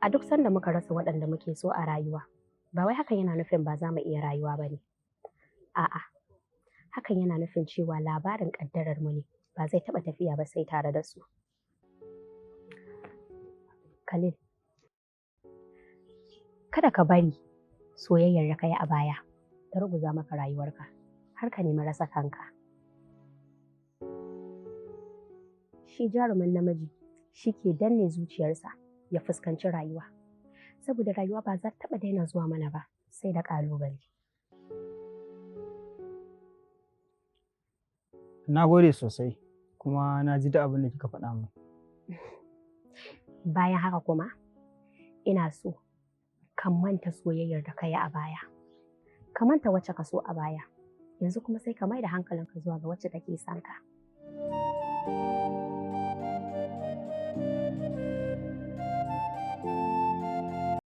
A duk sanda muka rasa waɗanda muke so a rayuwa, ba wai hakan yana nufin ba za mu iya rayuwa ba ne. A'a, hakan yana nufin cewa labarin ƙaddarar mu ne ba zai taɓa tafiya ba sai tare da su. Khalil, kada ka bari soyayyar da ka yi a baya ta ruguza maka rayuwarka har ka nemi rasa kanka. Shi jarumin namiji shi ke danne zuciyarsa ya fuskanci rayuwa, saboda rayuwa ba za ta taɓa daina zuwa mana ba sai da ƙalubale. Na gode sosai kuma na ji duk abin da kika faɗa min. Bayan haka kuma, ina so ka manta soyayyar da ka yi a baya. Ka manta wacce ka so a baya, yanzu kuma sai ka mai da hankalinka zuwa ga wacce take son ka.